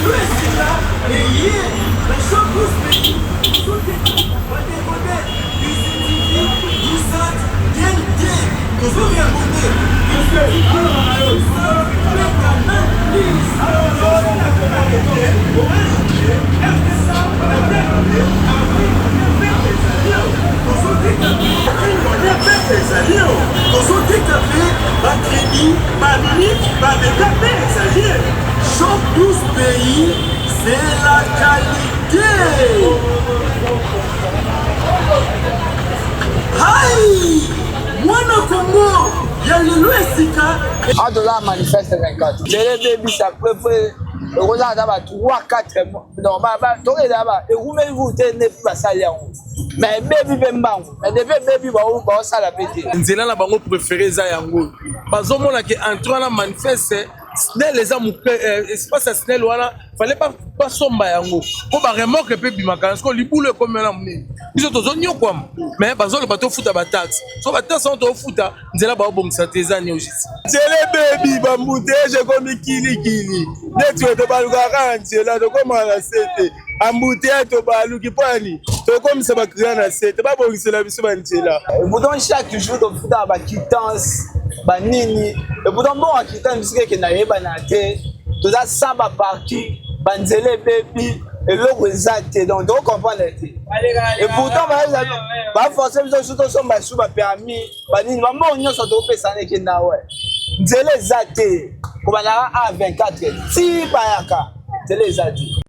lelo esika eye na Shop 12 Pays tozoteka ba decoder DCTV, Dusat, TNT tozo reabonner DCTV, Dusat mpe Canal Plus. Tozoteka mpe ba credit, ba minute, ba mega mpe ezali. Shop 12 pays, c'est la qualité. Hai! Mwana Congo ya lelo esika. Awa toza manifeste 24. Nzela ebebisa prepre ekozala ata ba 3 4 mois. Donc ba ba tokeza ba ewumeli kutu te nde basali yango. Mais ebebi mpe mbangu. Mais depuis ebebi baosala mpe te. Nzela na bango préféré eza yango. Bazomona ke entrée wana manifeste SNEL eza moke eh, espace ya SNEL wana fallait pas basomba yango mpo ba remorque mpe ebimaka sikoyo libulu ekomi wana monene biso tozonyokwama mais bazoloba tofuta bataxe so bataxe wana tofuta nzela baobongisa te eza niogisi nzela ebebi bambuteyage ekomi kilikili neti oyo tobalukaka kaka nzela tokomaka na se te ambuteyage tobaluki mpo ya nini tokomisa bakliya na se te babongisela biso banzela. Pourtant chaque jour tofutaka ba quittance banini et pourtant mbongo ya quittance bisika ekenda eyebana te toza sans ba parking banzela ebebi eloko eza te donc toko comprendre te et pourtant baforce biso su tosomba su ba permis banini bambongo nyonso tokopesana ekenda we nzela eza te kobandaka a 24 ti bayaka nzela eza te.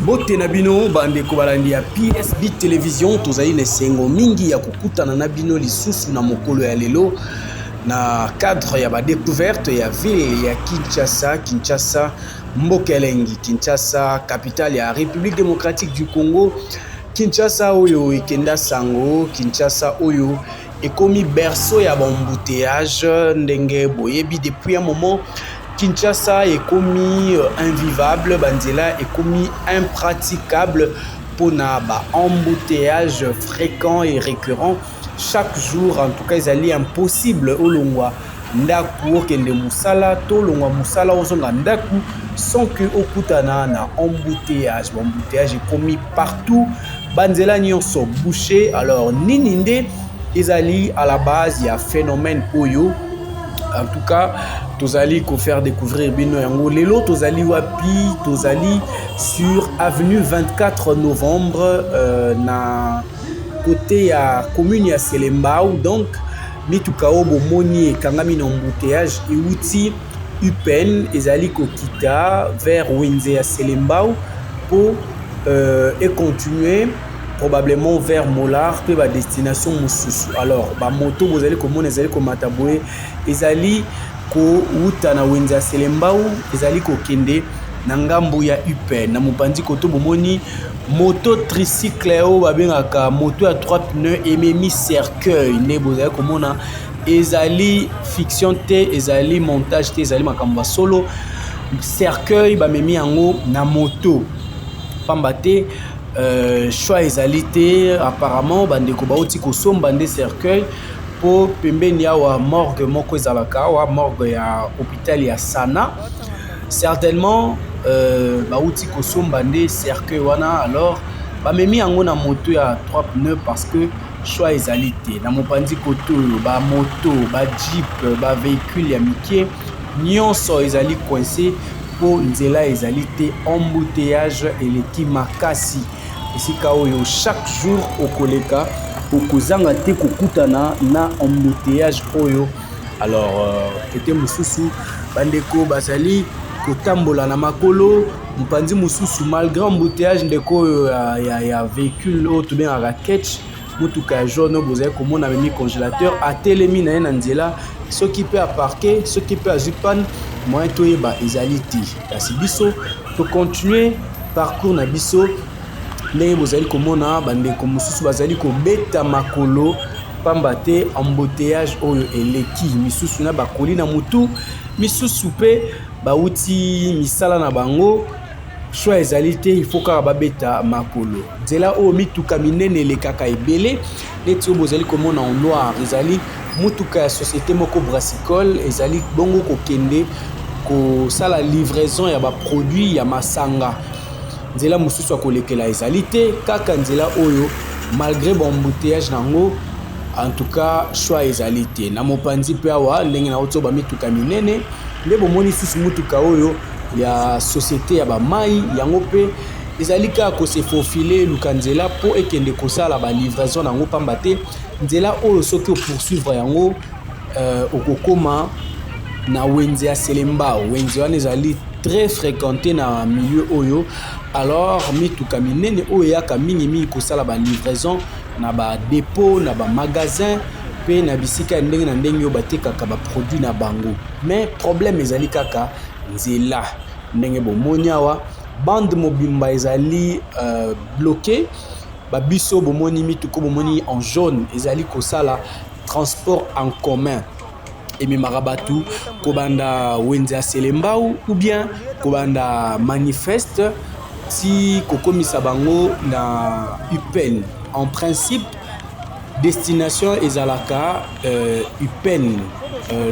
Mbote na bino bandeko balandi ya PSB Television, tozali na esengo mingi ya kokutana na bino lisusu na mokolo ya lelo na cadre ya ba decouverte ya ville ya Kinshasa, Kinshasa mboka elengi, Kinshasa capitale ya République démocratique du Congo, Kinshasa oyo ekenda sango, Kinshasa oyo ekomi berceau ya ba embouteillage ndenge boyebi depuis un moment Kinshasa ekomi invivable, ba nzela ekomi impraticable pona ba embouteillage fréquent et récurrent chaque jour. En tout cas ezali impossible olongwa ndaku okende mosala to olongwa mosala ozonga ndaku sans que okutana na embouteillage. Ba embouteillage ekomi partout, ba nzela nyonso bouché. Alors nini nde ezali à la base ya phénomène oyo? En tout cas tozali ko faire découvrir bino yango lelo. Tozali wapi? Tozali sur avenue 24 novembre na côté ya commune ya Selembao. Donc mituka oyo bomoni ekangami na embouteillage euti UPN ezali kokita vers wenze ya Selembao po e continuer probablement vers Molar pe ba destination mosusu. Alors ba moto bozali komona ezali komata boye ezali kowuta na wenze ya Selembao ezali kokende na ngambo ya UPN. Na mopanzi koto bomoni moto tricycle oyo babengaka moto ya 3 pneus ememi cercueil nde bozali komona, ezali fiction te, ezali montage te, ezali makambo ya solo. Cercueil bamemi yango na moto pamba te choix ezali te. Apparemment bandeko bauti kosomba nde cercueil po pembeni awa morgue moko ezalaka awa, morgue ya hôpital ya Sana. Certainement bauti kosomba nde cercueil wana, alors bamemi yango na moto ya 3 pneus parce que choix ezali te. Na mopanzi koto oyo ba moto, ba jeep, ba véhicule ya mike nyonso ezali coincé po nzela ezali te, embouteillage eleki makasi. Esika oyo chaque jour okoleka okozanga te kokutana na embouteillage oyo. Alors côté mosusu bandeko bazali kotambola na makolo. Mopanzi mosusu, malgré embouteillage, ndeko oyo ya véhicule oyo tobengaka ketch, motuka ya jaune oyo bozali komona, amemi congélateur, atelemi na ye na nzela. Soki mpe aparke, soki mpe azwi panne, moyen toyeba ezali te. Kasi biso tocontinue parcours na biso. Ndenge bozali komona, bandeko mosusu bazali kobeta makolo, pamba te embouteillage oyo eleki. Misusu na bakoli na mutu, misusu mpe bauti misala na bango, choix ezali te, il faut kaka babeta makolo. Nzela oyo mituka minene elekaka ebele, neti oyo bozali komona en noir, ezali mutuka ya société moko brassicole, ezali bongo kokende kosala livraison ya baproduit ya masanga. Nzela mosusu ya kolekela ezali te, kaka nzela oyo, malgré baembouteillage nango. En tout cas, choix ezali te. Na mopanzi mpe awa, ndenge nauti oyo, bamituka minene nde bomoni. Susu mutuka oyo ya société ya bamai, yango mpe ezali kaka kose faufiler, eluka nzela mpo ekende kosala balivraison yango, pamba te nzela oyo, soki opoursuivre yango, okokóma na wenze ya Selembao. Wenze wana ezali très fréquenté na milieu oyo. Alors mituka minene oyo eyaka mingimingi kosala balivraison na badépôt, na bamagasin mpe na bisika ya ndenge na ndenge oyo batekaka baproduit na bango. Mais problème ezali kaka nzela. Ndenge bomoni awa, bande mobimba ezali bloqué. Babiso bomoni mituka, bomoni en jaune, ezali kosala transport en commun, ememaka bato kobanda wenze ya Selembao ou bien kobanda Manifeste ti kokomisa bango na UPN. En principe, destination ezalaka UPN,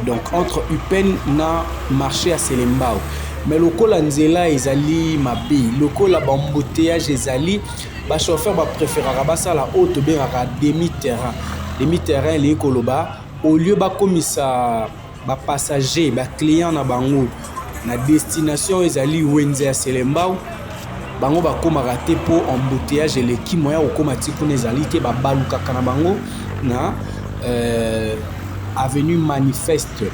donc entre UPN na marché ya Selembao. Mais lokola nzela ezali mabe, lokola baembouteillage ezali, bachauffeur bapréféraka basala oyo tobengaka demi terrain. Demi terrain elingi koloba, au lieu bakomisa bapassager, baclient na bango na destination ezali wenze ya Selembao, bango bakomaka te mpo embouteillage eleki, moyen kokóma ti kuna ezali te. Babalukaka na bango na avenue Manifeste.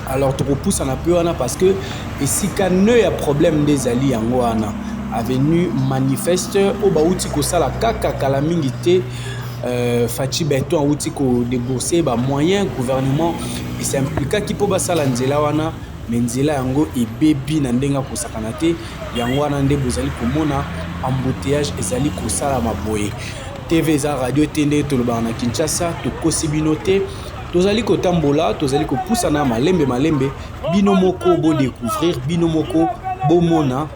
Alors tokopusana mpe wana, parce que esika nœud ya problème nde ezali yango wana, avenue Manifeste oyo bauti kosala kaka kala mingi te. Fatshi Béton awuti kodébourser bamoyen, gouvernement es'impliquaki mpo basala nzela wana, mais nzela yango ebebi na ndenge akosakana te. Yango wana nde bozali komona embouteillage ezali kosalama boye. TV eza radio te, nde tolobaka na Kinshasa. Tokosi bino te, tozali kotambola, tozali kopusana malembe malembe. Bino moko bodécouvrir, bino moko bomona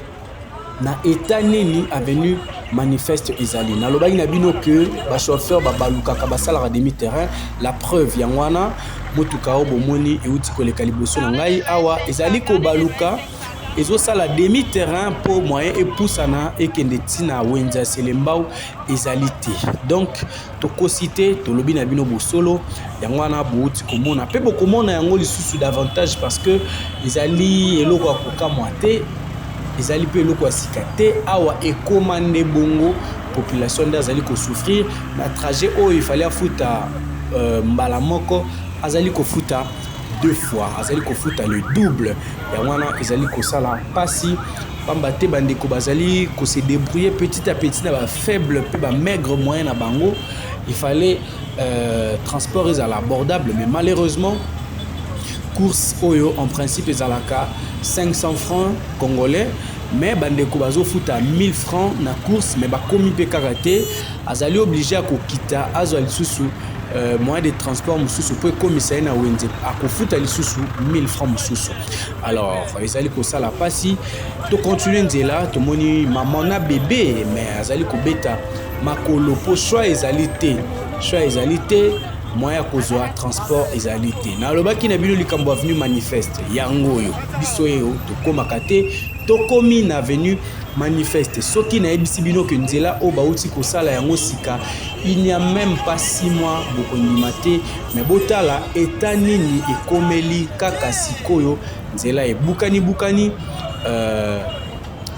na état nini avenue Manifeste ezali. Nalobaki na bino ke bachauffeur babalukaka, basalaka demi terrain. La preuve yango wana, motuka oyo bomoni euti koleka liboso na ngai awa ezali kobaluka, ezosala demi terrain mpo moyen epusana ekende ntina wenze ya Selembao ezali te. Donc tokosi te, tolobi na bino bosolo. Yango wana bouti komona mpe bokomona yango lisusu davantage, parce que ezali eloko ya kokamwa te, ezali mpe eloko ya sika te. Awa ekóma nde bongo, population nde azali kosouffrir na trajet oyo efali afuta mbala moko, azali kofuta deux fois, azali kofuta le double. Yango wana ezali kosala mpasi, pamba te bandeko bazali kose débrouiller petit à petit na bafaible mpe bamaigre moyen na bango. Il fallait transport ezala abordable, mais malheureusement course oyo en principe ezalaka 500 francs congolais, mais bandeko bazofuta 1000 francs na course, mais bakomi mpe kaka te. Azali obligé ya kokita, azwa lisusu moyen de transport mosusu mpo ekomisa ye na wenze, akofuta lisusu 1000 francs mosusu. Alors ezali kosala mpasi. Tocontinue nzela, tomoni mama na bébé, mais azali kobeta makolo mpo choix ezali te, choix ezali te, moyen ya kozwa transport ezali te. Nalobaki na bino likambo avenue Manifeste, yango oyo biso oyo tokomaka te. Tokomi na avenue Manifeste. Soki nayebisi bino ke nzela oyo bauti kosala yango sika, il n'y a même pas 6 mois, bokondima te. Mais botala état nini ekomeli kaka sikoyo. Nzela ebukani bukani,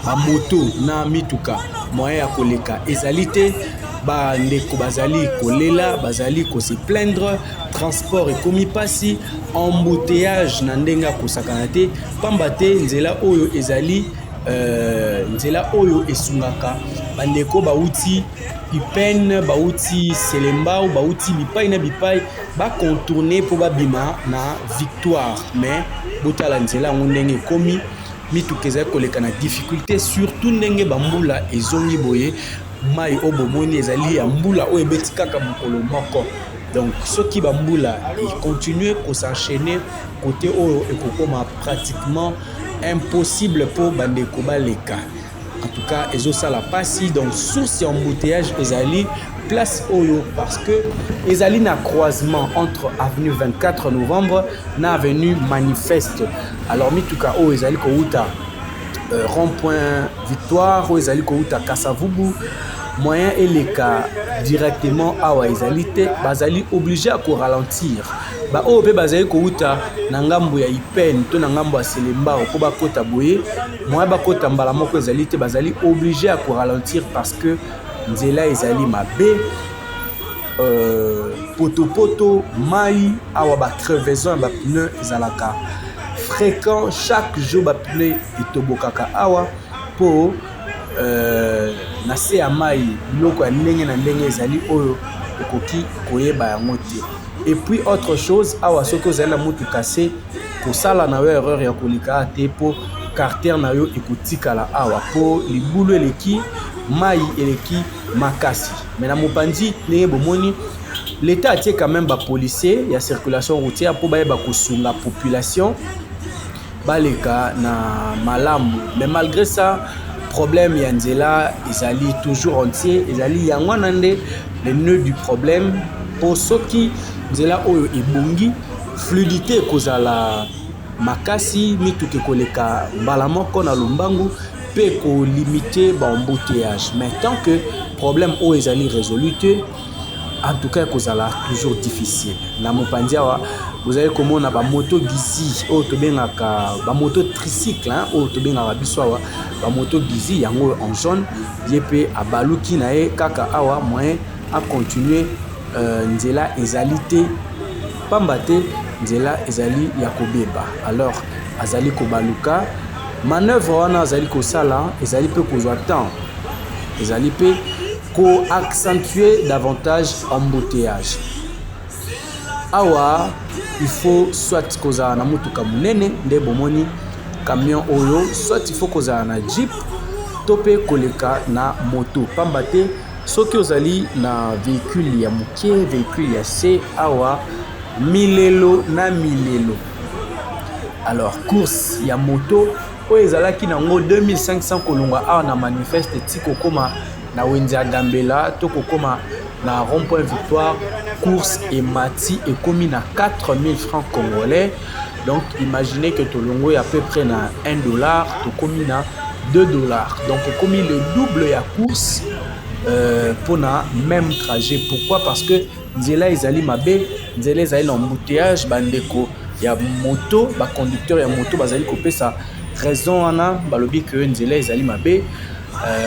bamoto na mituka, moyen ya koleka ezali te. Bandeko bazali kolela, bazali kose plaindre. Transport ekomi mpasi, embouteillage na ndenge ya kosakana te, pamba te nzela oyo ezali nzela oyo esungaka bandeko bauti Ipene, bauti Selembao, bauti bipai na bipai, bacontourne mpo babima na Victoire. Mais botala nzela yango ndenge ekomi, mituka ezali koleka na difficulté, surtout ndenge bambula ezongi boye. Mai oyo bomoni ezali ya mbula oyo ebeti kaka mokolo moko. Donc soki bambula econtinue kos'enchaîner côté oyo, ekokoma pratiquement impossible mpo bandeko baleka. En tout cas, ezosala pasi. Donc source ya embouteillage ezali place oyo, parce que ezali na croisement entre avenue 24 Novembre na avenue Manifeste. Alors mituka oyo ezali kowuta rond-point Victoire, oyo ezali kowuta Kasavubu, moyen eleka directement awa ezali te, bazali obligé ya koralentir. Baoyo mpe bazali kowuta na ngambo ya Ipene to na ngambo ya Selembao mpo bakota boye, moyen bakota mbala moko ezali te, bazali obligé ya koralentir parce que nzela ezali mabe, potopoto, mai awa, bacrevaison ya bapneu ezalaka fréquent. Chaque jour bapneu etobokaka awa mpo na se ya mai biloko ya ndenge na ndenge ezali oyo okoki koyeba yango te. Et puis autre chose, awa soki ozali na motuka se kosala na yo erreur ya koleka te, mpo carter na yo ekotikala awa, mpo libulu eleki, mai eleki makasi. Mais na mopanzi, ndenge bomoni, l'État atie quand même bapolicier ya circulation routière mpo bayeba kosunga population baleka na malamu. Mais malgré ça, problème ya nzela ezali toujours entier, ezali yango wana nde le nœud du problème, mpo soki nzela oyo ebongi, fluidité ekozala makasi, mituka ekoleka mbala moko na lombangu mpe kolimite baembouteillage. Mais tant que problème oyo ezali résolu te, en tout cas ekozala toujours difficile. Na mopanzi awa, bozali komona bamoto Gizi oyo tobengaka bamoto tricycle, oyo tobengaka biso awa bamoto Gizi. Yango en jaune, ye mpe abaluki na ye kaka awa, moyen acontinue nzela ezali te, pamba te nzela ezali ya kobeba. Alors azali kobaluka, manœuvre wana azali kosala ezali mpe kozwa temps, ezali mpe koaccentuer davantage embouteillage awa. Il faut soit kozala na motuka monene nde bomoni camion oyo, soit il faut kozala na jeep to mpe koleka na moto, pamba te soki ozali na véhicule ya moke, véhicule ya se awa, milelo na milelo. Alors course ya moto oyo ezalaki nango 2500 kolongwa awa na Manifeste ti kokóma na wenze ya Gambela to kokóma na rond point Victoire, course emati, ekomi na 4000 francs congolais. Donc imaginez que tolongo à peu près na 1 dollar, tokomi na 2 dollars, donc ekomi le double ya course mpona même trajet. Pourquoi? Parce que nzela ezali mabe, nzela ezali na embouteillage. Bandeko ya moto, baconducteur ya moto bazali kopesa raison wana, balobi ke nzela ezali mabe,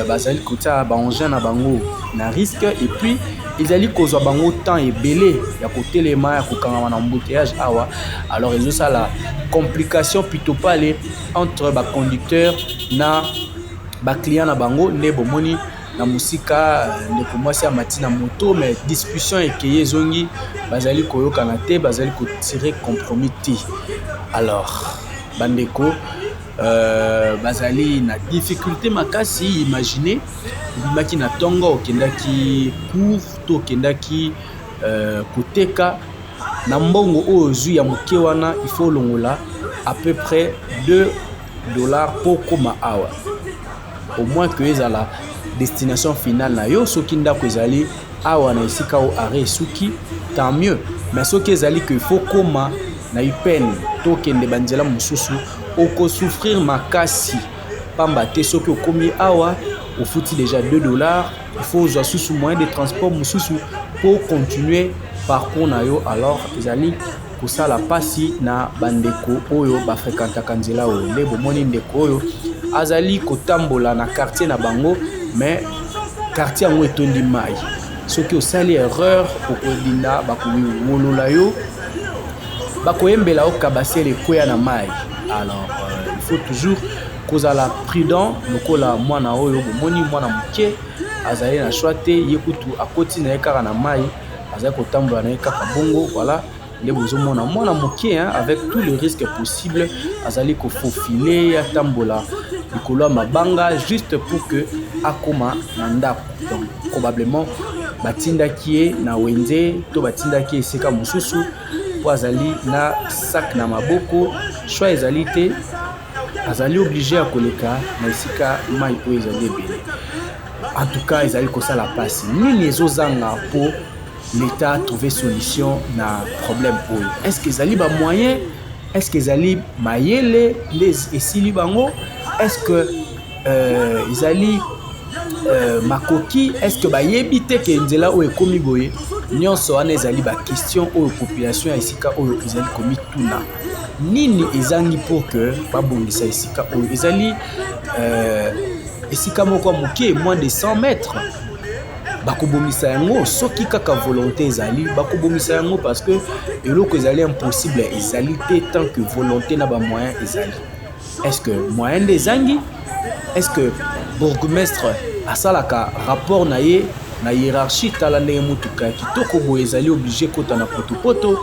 bazali kotia baengin na bango na risque, et puis ezali kozwa bango temps ebele ya kotelema, ya kokangama na embouteillage awa. Alors ezosala complication pitopale entre baconducteur na baclient na bango. Nde bomoni na mosika ndeko mwasi amati na moto, mais discussion ekeye ezongi, bazali koyokana te, bazali kotire compromis te. Alors bandeko bazali na difficulté makasi. Imagine obimaki na ntongo, okendaki cours to okendaki koteka, na mbongo oyo ozwi ya moke wana, il faut olongola à peu près 2 dollars mpo koma awa, au moins que ezala destination finale na yo. Soki ndako ezali awa na esika oyo arrêt esuki, tant mieux, mais soki ezali que faut koma na Ipene to okende banzela mosusu, okosouffrir makasi, pamba te soki okomi awa, ofuti déjà 2 dollars, il faut ozwa susu moyen de transport mosusu mpo continuer parcours na yo. Alors ezali kosala mpasi na bandeko oyo bafréquentaka nzela oyo. Nde bomoni ndeko oyo azali kotambola na quartier na bango, mais quartier yango etondi mai. Soki osali erreur, okodinda, bakowolola yo, bakoyembela yo kabasele ekweya na mai. Alors il faut toujours kozala prudent lokola mwana oyo bomoni, mwana moke azali na choix te, ye kutu akoti na ye kaka na mai, azali kotambola na ye kaka bongo. Voilà nde bozomona mwana moke, hein, avec tout le risque possible, azali kofofile, atambola likolo ya mabanga juste pour que akoma na ndako. Donc probablement batindaki ye na wenze to batindaki ye esika mosusu mpo azali na sac na maboko. Choix ezali te, azali obligé ya koleka na esika mai oyo ezali ebele. En tout cas ezali kosala mpasi. Nini ezozanga mpo l'État trouver solution na problème oyo? Est ce que ezali bamoyen? Est ce que ezali mayele nde esili bango? Est ce que ezali makoki? Est ce que bayebi te ke nzela oyo ekomi boye? Nyonso wana ezali baquestion oyo population ya esika oyo ezali komituna. Nini ezangi pour que babongisa esika oyo? Ezali esika moko ya moke, moins de 100 mètres. Bakobongisa yango soki kaka volonté ezali, bakobongisa yango, parce que eloko ezali impossible ezali te tant que volonté na bamoyen ezali. Est ce que moyen nde ezangi? Est ce que bourgmestre asalaka rapport na ye na hiérarchie? Tala ndenge motuka ya kitoko boye ezali obligé kota na potopoto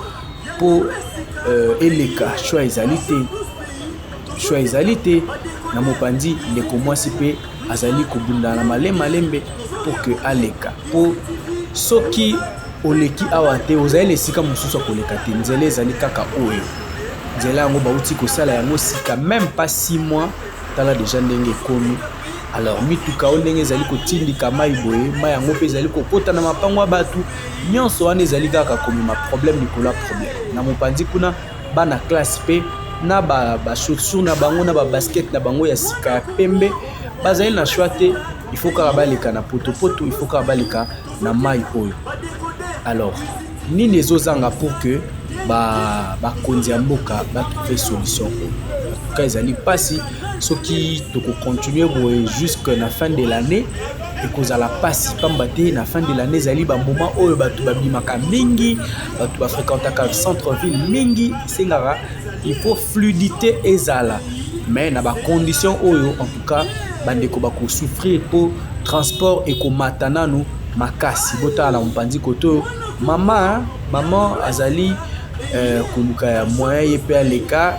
mpo eleka. Choix ezali te, choix ezali te. Na mopanzi, ndeko mwasi mpe azali kobunda na malemalembe pour que aleka, mpo soki oleki awa te, ozali na esika mosusu ya koleka te. Nzela ezali kaka oyo. Nzela yango bauti kosala yango sika, même pas 6 mois, tala déjà ndenge ekomi. Alors mituka oyo, ndenge ezali kotindika mai boye, mai yango mpe ezali kokota na mapango ya bato. Nyonso wana ezali kaka komema problème likolo ya problème. Na mopanzi kuna, bana classe mpe na bachaussure na bango, na babasket na bango ya sika ya pembe, bazali na choix te, il faut kaka baleka na potopoto, il faut kaka baleka na mai oyo. Alors nini ezozanga pour que bakonzi ya mboka batrouve solution oyo? En tout cas ezali mpasi. Soki tokocontinue boye jusque na fin de l'année, ekozala mpasi, pamba te na fin de l'année ezali bamoment oyo bato babimaka mingi, bato bafréquentaka centre ville mingi. Esengaka, il faut fluidité ezala, mais na bacondition oyo, en tout cas bandeko bakosouffrir mpo transport ekomata nanu makasi. Botala na mopanzi kote oyo, mama azali koluka ya moyen ye mpe aleka,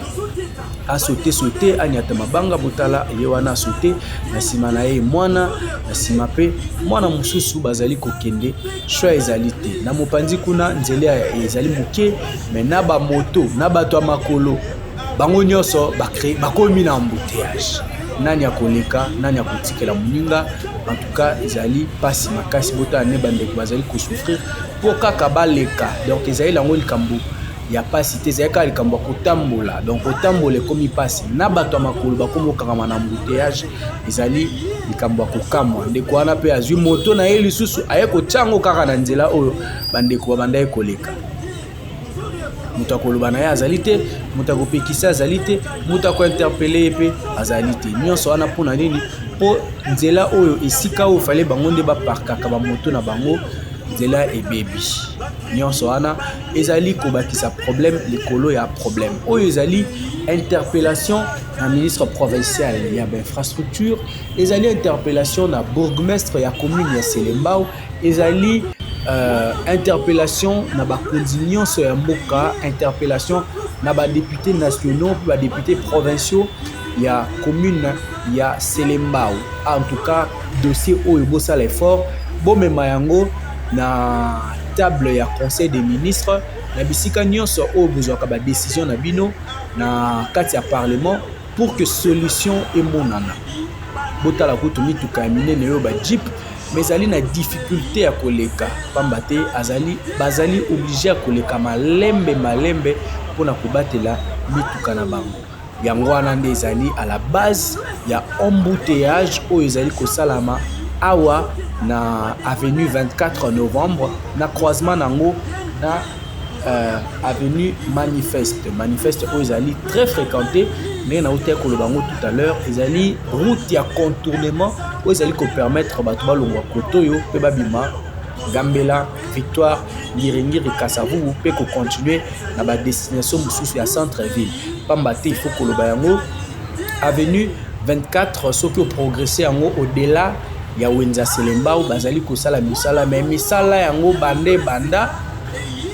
asaute saute, anyata mabanga. Botala ye wana, asaute. Na nsima na ye mwana, na nsima mpe mwana mosusu, bazali kokende. Choix ezali te. Na mopanzi kuna, nzela ezali moke, mais na bamoto na bato ya makolo, bango nyonso bakomi na embouteillage. Nani akoleka? Nani akotikela moninga? En tout cas ezali mpasi makasi. Botala nde bandeko bazali kosouffrir mpo kaka baleka. Donc ezali yango likambo ya mpasi te, ezali kaka likambo ya kotambola. Donc kotambola ekomi mpasi, na bato ya makolo bakomi kokangama na embouteillage. Ezali likambo ya kokamwa. Ndeko wana mpe azwi moto na ye lisusu, aye kotia yango kaka na nzela oyo bandeko babandaki koleka. Moto akoloba na ye azali te, moto akopekisa azali te, moto akointerpeller ye mpe azali te. Nyonso wana mpona nini? Mpo nzela oyo, esika oyo fale bango nde baparkaka bamoto na bango, nzela ebebi. Nyonso wana ezali kobakisa problème likolo ya problème. Oyo ezali interpellation na ministre provincial ya bainfrastructure, ezali interpellation na bourgmestre ya commune ya Selembao, ezali interpellation na bakonzi nyonso ya mboka, interpellation na badéputé nationaux mpe badéputé provinciaux ya commune ya Selembao. En tout cas dossier oyo, bosala effort, bomema yango na table ya conseil des ministres, na bisika nyonso oyo bozwaka badécision na bino na kati ya parlement, pour que solution emonana. Botala kutu mituka ya minene oyo, bajeep, mais ezali na difficulté ya koleka, pamba te azali bazali obligé ya koleka malembe malembe mpona kobatela mituka na bango. Yango wana nde ezali à la base ya embouteillage oyo ezali kosalama awa na avenue 24 Novembre, na croisement nango na avenue Manifeste. Manifeste oyo ezali très fréquenté, ndenge nauti koloba yango tout à l'heure, ezali route ya contournement oyo ezali kopermettre bato balongwa kote oyo mpe babima. Gambela, Victoire, Ngiri-Ngiri, Kasa-Vubu mpe ko continuer na ba destinations mosusu ya centre ville. Pamba te il faut koloba yango avenue 24 soki o progresser yango au delà ya wenza Selembao bazali kosala misala mais misala yango banda ebanda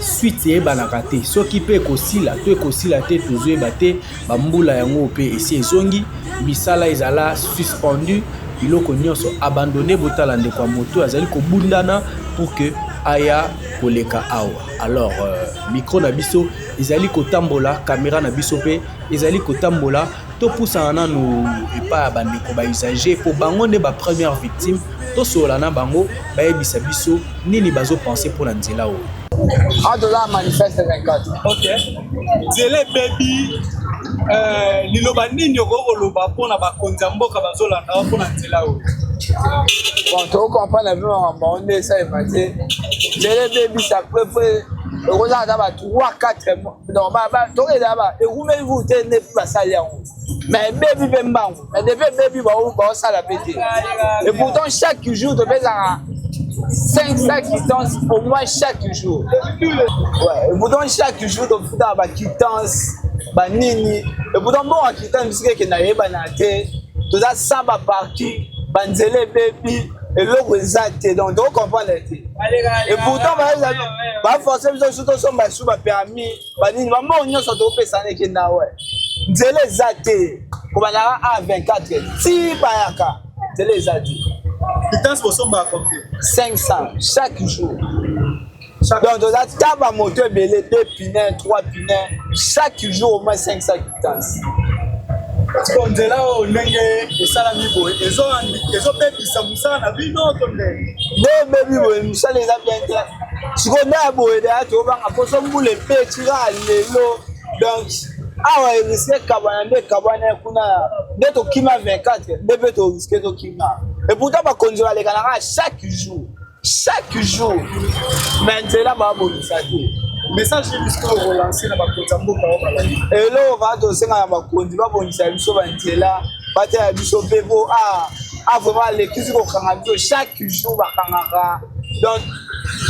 suite eyebanaka te soki mpe ekosila to ekosila te tozoyeba te bambula yango mpe esi ezongi misala ezala suspendu biloko nyonso abandonne botala ndeko ya moto azali kobundana pour que aya koleka awa alors euh, micro na biso ezali kotambola kamera na biso mpe ezali kotambola topusana nanu epai ya bandeko ba usager mpo bango nde ba première victime tosolola na bango bayebisa biso nini bazopense mpo na nzela oyo awa toza na manifeste 24 ok nzela ebebi euh, liloba nini okoki koloba mpo na bakonzi ya mboka bazolanda yo mpo na nzela oyo bon tokocomprendre bino makambo yango nde esalema te nzela ebebisa prepre ekozala ata ba 3 4 mois donc tokezala ba ewumeli kutu te nde basali yango mais ebebi mpe mbangu mais depuis ebebi baosala mpe te et pourtant chaque jour topesaka 500 quittance au moins chaque jour ouais, et pourtant chaque jour tofutaka baquittance banini et pourtant mbongo ya quittance bisika ekenda yebana te toza sans baparking banzela ebebi eloko eza te donc tokocomprendre te et pourtant baforce biso su tosomba su bapermis banini bambongo nyonso topesana ekenda we nzela eza te kobandaka a 24 ti bayaka nzela eza te quittance bosombaka combien 500 chaque jour donc toza ta bamoto ebele 2 pneus 3 pneus chaque jour au moins 500 quittance siko nzela oyo ndenge esalami boye ezobebisa mosala na bino to ndenge nde ebebi boye mosala eza bien te sikoyo nde ya boye deya tobanga mposo mbula ebeti kaka lelo donc awa eriske ekabwana nde ekabwana kuna nde tokima 24 nde mpe toriske tokima et pourtant bakonzi balekanaka chaque jour chaque jour mais nzela babongisa te message nini sikoyo okolanse na bakonzi ya mboka oyo balandi eloko kaka tosenga na bakonzi babongisa biso banzela batela biso mpe po a a vraiment alekisi kokanga biso chaque jour bakangaka donc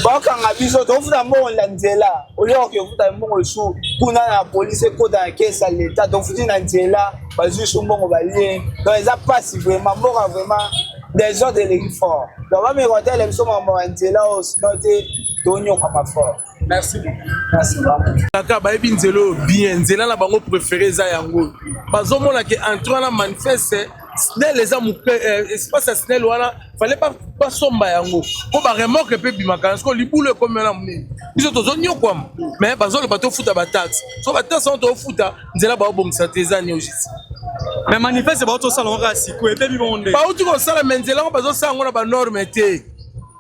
bakanga biso tofuta mbongo na nzela olia oke ofuta mbongo lisusu kuna na polisi ekota na kesi ya leta tofuti na nzela bazwi su mbongo balie donc eza mpasi vraiment mboka vraiment desordre eleki fort donc bameka kotala biso makambo ya nzela oyo sino te tonyokama fort merci merci kaka bayebi nzela oyo bien nzela na bango préféré eza yango bazomona ke entrée wana manifeste snel eza moke eh, espace ya snel wana fallait basomba yango mpo baremorke mpe ebimaka siko libulu ekomi wana monene biso tozonyokwama mais bazoloba tofuta bataxe so bataxe yango tofuta nzela baobongisa te eza niogisi mais manifeste bauti kosala yango kaka sikoyo ebebi bongo nde bauti kosala me nzela yango bazosala yango na banorme te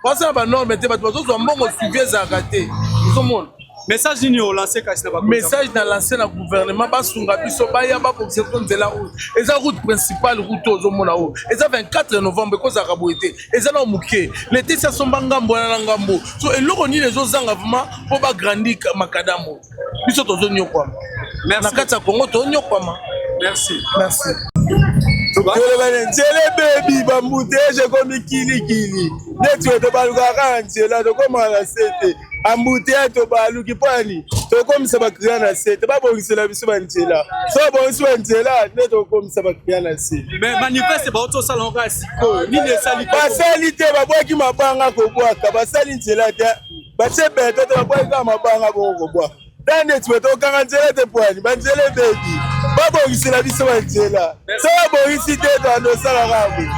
bazosala banorme te bato bazozwa mbongo suivi ezalaka te ozomona message nini olance kasi na message na lance na gouvernement basunga biso baya babongisa biso nzela oyo eza route principale route oyo ozomona oyo eza 24 novembre ekozalaka boye te eza na moke leta esi asomba ngambo wana na ngambo so eloko nini ezozanga vraiment mpo bagrandi makadamu biso tozonyokwama na kati ya congo tozonyokwama merci merci toloba na nzela ebebi bambuteyage ekomi kilikili neti oyo tobalukaka kaka na nzela tokomaka na se te ambuteyage tobaluki mpo ani tokomisa bakliya na se te babongisela biso banzela so babongisi banzela nde tokomisa bakliya na se mais manifeste bauti osala yango kaka sikoyo nini esali basali te babwaki mabanga kobwaka basali nzela te batie beto te babwaki kaka mabanga bongo kobwaka ta ndeti boye tokanga nzela te pwani banzela ebebi babongisela biso banzela so babongisi te toando osalaka boye